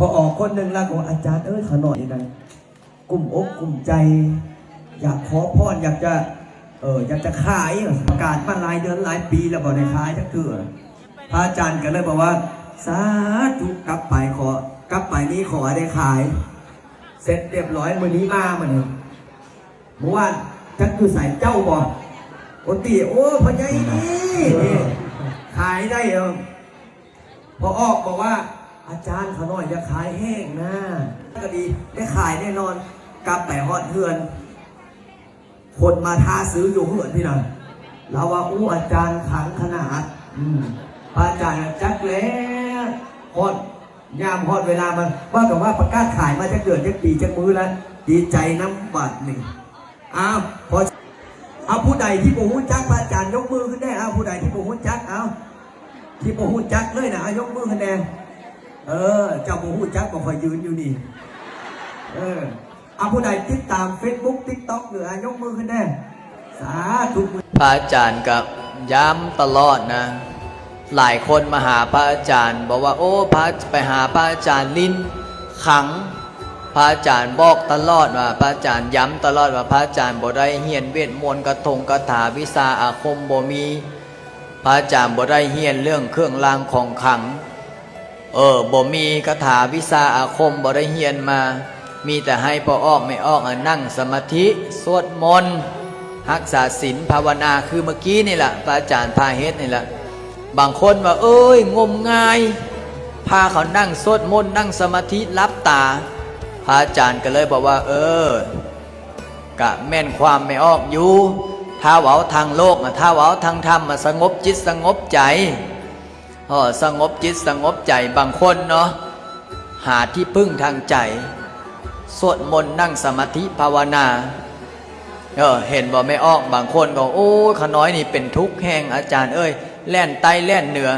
ພໍອອກຄົນໜຶ່ງລາວກໍວ່າ ອາຈານເອີຍ ຂ້ານ້ອຍນີ້ນະ ກຸ້ມອົກກຸ້ມໃຈ ຢາກຂໍພອນ ຢາກຈະ ເອີ ຢາກຈະຂາຍ ປະກາດມາຫຼາຍເດືອນຫຼາຍປີແລ້ວ ບໍ່ໄດ້ຂາຍຈັກເທື່ອ. ພະອາຈານກໍເລີຍບອກວ່າ ສາທຸ ກັບໄປຂໍ ກັບໄປນີ້ຂໍໃຫ້ໄດ້ຂາຍ. ເສັດຮຽບຮ້ອຍ ມື້ນີ້ມາ ມື້ນີ້ ເມື່ອວານ ຈັກຢູ່ໃສ ເຈົ້າບໍ່? ໂອຕິ ໂອ້ ພໍ່ໃຫຍ່ນີ້ ນີ້ ຂາຍໄດ້ເອີ. ພໍອອກບອກວ່າ ອາຈານ ຂ້ານ້ອຍຢາກຂາຍແຮງນາ. ກໍດີ ໄດ້ຂາຍແນ່ນອນ. ກັບໄປຮອດເຮືອນ ຄົນມາຖ້າຊື້ຢູ່ເຮືອນພີ້ນະ. ລາວວ່າ ໂອ້ ອາຈານ ຄັງຂະໜາດ. ອືມ ພະອາຈານ ຈັກແລ້ວ ຮອດ ຍາມຮອດເວລາມາ ວ່າກັນວ່າປະກາດຂາຍມາຈັກເດືອນ ຈັກປີ ຈັກມື້ລະ ດີໃຈນຳບາດນີ້. ອ້າວ ພໍ ເອົາ ຜູ້ໃດທີ່ບໍ່ຮູ້ຈັກພະອາຈານ ຍົກມືຂຶ້ນແດ່. ເອົາ ຜູ້ໃດທີ່ບໍ່ຮູ້ຈັກ ເອົາ ທີ່ບໍ່ຮູ້ຈັກເລີຍນະ ເອົາ ຍົກມືຂຶ້ນແດ່. ເອີ ເຈົ້າບໍ່ຮູ້ຈັກບໍ່ ຂ້ອຍຢືນຢູ່ນີ້. ເອີ ເອົາ ຜູ້ໃດຕິດຕາມເຟສບຸກ ຕິກຕັອກ ຫຼື ເອົາ ຍົກມືຂຶ້ນແດ່. ສາທຸ. ພະອາຈານກໍຢ້ຳຕະຫຼອດນະ. ຫຼາຍຄົນມາຫາພະອາຈານ ບອກວ່າ ໂອ້ ພະ ໄປຫາພະອາຈານຫຼິ້ນ ຄັງ. ພະອາຈານບອກຕະຫຼອດວ່າ ພະອາຈານຢ້ຳຕະຫຼອດວ່າ ພະອາຈານບໍ່ໄດ້ຮຽນເວດມົນ ກະທົງກະຖາ ວິຊາອາຄົມບໍ່ມີ. ພະອາຈານບໍ່ໄດ້ຮຽນເລື່ອງເຄື່ອງລາງຂອງຄັງ. ເອີ ບໍ່ມີຄາຖາວິຊາອາຄົມ ບໍ່ໄດ້ຮຽນມາ. ມີແຕ່ໃຫ້ພໍ່ອອກແມ່ອອກ ອາ ນັ່ງສະມາທິ ສວດມົນ ຮັກສາສິນ ພາວະນາ ຄືເມື່ອກີ້ນີ້ລະ ພະອາຈານພາເຮັດນີ້ລະ. ບາງຄົນວ່າ ເອີຍ ງົມງາຍ ພາເຂົານັ່ງສວດມົນ ນັ່ງສະມາທິ ຫຼັບຕາ. ພະອາຈານກໍເລີຍບອກວ່າ ເອີ ກະແມ່ນຄວາມແມ່ອອກຢູ່. ຖ້າເວົ້າທາງໂລກນະ ຖ້າເວົ້າທາງທຳນະ ສະຫງົບຈິດສະຫງົບໃຈ. ເອີ ສະຫງົບຈິດສະຫງົບໃຈ. ບາງຄົນເນາະ ຫາທີ່ເພິ່ງທາງໃຈ ສວດມົນ ນັ່ງສະມາທິ ພາວະນາ. ເອີ ເຫັນບໍ່ແມ່ອອກ? ບາງຄົນກໍ ໂອ້ຍ ຂ້ານ້ອຍນີ້ເປັນທຸກແຮງ ອາຈານເອີຍ ແລ່ນໃຕ້ແລ່ນເໜືອ.